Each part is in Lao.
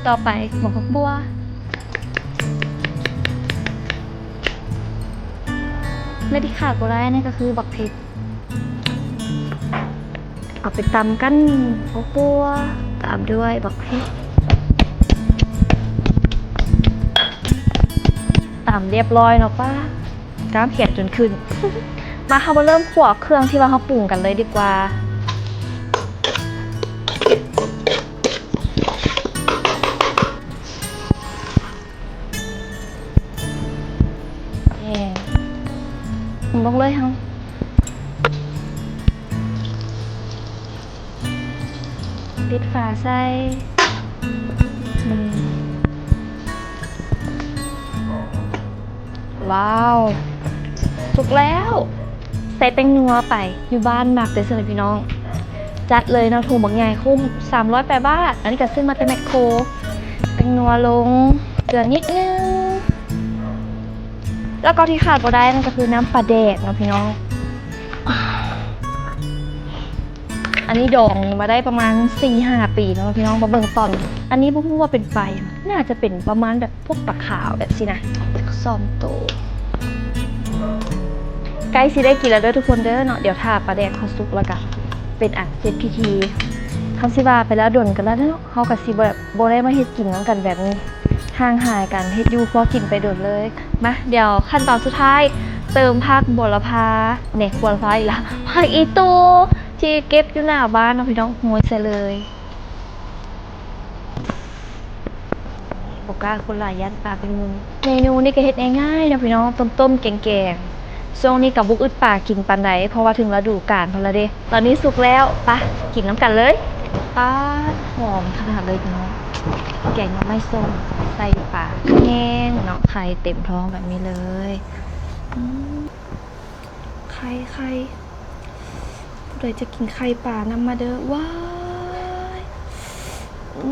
ຕໍ່ໄປໝາກຜັກບົ່ວ ແລະທີ່ຂາດບໍ່ໄດ້ນັ້ນກໍຄືບັກເຜັດ ເອົາໄປຕຳກັນ ໝາກຜັກບົ່ວ ຕາມດ້ວຍບັກເຜັດ ຕຳຮຽບຮ້ອຍເນາະ ປ້າ ກ້າມແຂນຈົນຂຶ້ນ ມາ ເຮົາມາເລີ່ມຂົ້ວເຄື່ອງທີ່ວ່າເຮົາປຸງກັນເລີຍດີກວ່າ ເອີ ລົງເລີຍເຮົາ ປິດຝາໃສ່ ວ້າວ ສຸກແລ້ວ ໃສ່ແປ້ງນົວໄປ ຢູ່ບ້ານມັກແຕ່ຊັ້ນແຫຼະພີ່ນ້ອງ ຈັດເລີຍເນາະ ຖົງບັກໃຫຍ່ ຄຸ້ມ ສາມຮ້ອຍປາຍບາດ ອັນນີ້ກໍຊື້ມາແຕ່ແມັກໂຄ ແປ້ງນົວລົງ ເກືອນິດໜຶ່ງ ແລ້ວກໍທີ່ຂາດບໍ່ໄດ້ນັ້ນກໍຄືນ້ຳປາແດກເນາະພີ່ນ້ອງ ອັນນີ້ດອງມາໄດ້ປະມານສີ່ຫ້າປີແລ້ວເນາະພີ່ນ້ອງ ມາເບິ່ງຕອນ ອັນນີ້ບໍ່ຮູ້ວ່າເປັນປາຫຍັງ ໜ້າຈະເປັນປະມານແບບພວກປາຂາວແບບຊີ້ນະ ສອງໂຕ ໃກ້ຊິໄດ້ກິນແລ້ວເດີທຸກຄົນເດີເນາະ ດຽວຖ້າປາແດກເຮົາສຸກແລ້ວກະເປັນອັນເສັດພິທີ ຄັນຊິວ່າໄປແລ້ວດົນກັນແລ້ວເນາະ ເຮົາກະຊິແບບບໍ່ໄດ້ມາເຮັດກິນນຳກັນແບບນີ້ ຫ່າງຫາຍກັນ ເຮັດຢູ່ພໍກິນໄປດົນເລີຍ ມາ ດຽວຂັ້ນຕອນສຸດທ້າຍ ເຕີມຜັກບົວລະພາ ແນ່ ບົວລະພາອີກລະ ຜັກອີຕູ່ ທີ່ເກັບຢູ່ໜ້າບ້ານເນາະພີ່ນ້ອງ ໂຮຍໃສ່ເລີຍ ບໍ່ກ້າຄົນຫຼາຍ ຢ້ານປາໄປມຸງ ເມນູນີ້ກໍເຮັດງ່າຍໆເນາະພີ່ນ້ອງ ຕົ້ມໆ ແກງໆ ຊ່ວງນີ້ກໍບໍ່ອຶດປາກິນປານໃດ ເພາະວ່າເຖິງລະດູການພຸ້ນລະເດ້ ຕອນນີ້ສຸກແລ້ວ ປະ ກິນນຳກັນເລີຍ ປາດ ຫອມຂະໜາດເລີຍພີ່ນ້ອງ ແກງໜໍ່ໄມ້ສົ້ມ ໃສ່ປາແຫ້ງເນາະ ໄຂ່ເຕັມທ້ອງແບບນີ້ເລີຍ ອືມ ໄຂ່ ໄຂ່ ຜູ້ໃດຈະກິນໄຂ່ປານຳມາເດີ ວ້າຍ ອື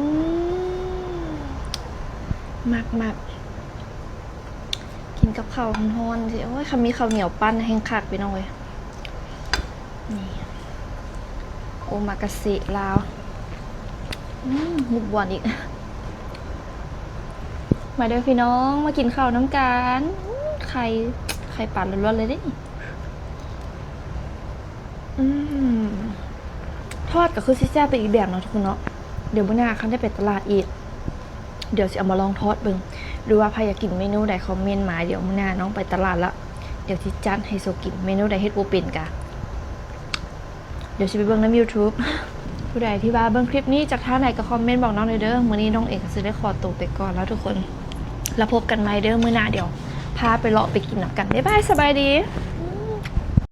ມ ມັກໆ ກິນກັບເຂົ້າຮ້ອນໆ ໂອ້ຍ ຄັນມີເຂົ້າໜຽວປັ້ນແຮ່ງຄັກພີ່ນ້ອງເອີຍ ນີ້ ໂອມາກາເຊລາວ ອືມ ຮູບບ່ວນອີກ ມາເດີພີ່ນ້ອງ ມາກິນເຂົ້ານຳກັນ ອືມ ໄຂ່ ໄຂ່ປາລ້ວນໆເລີຍເດ້ ອືມ ທອດກໍຄືຊິແຊບໄປອີກແບບເນາະທຸກຄົນເນາະ ດຽວມື້ໜ້າຄັນໄດ້ໄປຕະຫຼາດອີກ ດຽວຊິເອົາມາລອງທອດເບິ່ງ ຫຼືວ່າໃຜຢາກກິນເມນູໃດຄອມເມັນມາ ດຽວມື້ໜ້ານ້ອງໄປຕະຫຼາດລະ ດຽວຊິຈັດໃຫ້ໂຊກິນ ເມນູໃດເຮັດບໍ່ເປັນກະ ດຽວຊິໄປເບິ່ງນຳຢູທູບ ຜູ້ໃດທີ່ວ່າເບິ່ງຄລິບນີ້ຈາກທາງໃດກໍຄອມເມັນບອກນ້ອງແດ່ເດີ ມື້ນີ້ນ້ອງເອງກໍຊິໄດ້ຂໍໂຕໄປກ່ອນແລ້ວທຸກຄົນ ແລ້ວພົບກັນໃໝ່ເດີມື້ໜ້າ ດຽວພາໄປເລາະໄປກິນນຳກັນ ບາຍບາຍ ສະບາຍດີ.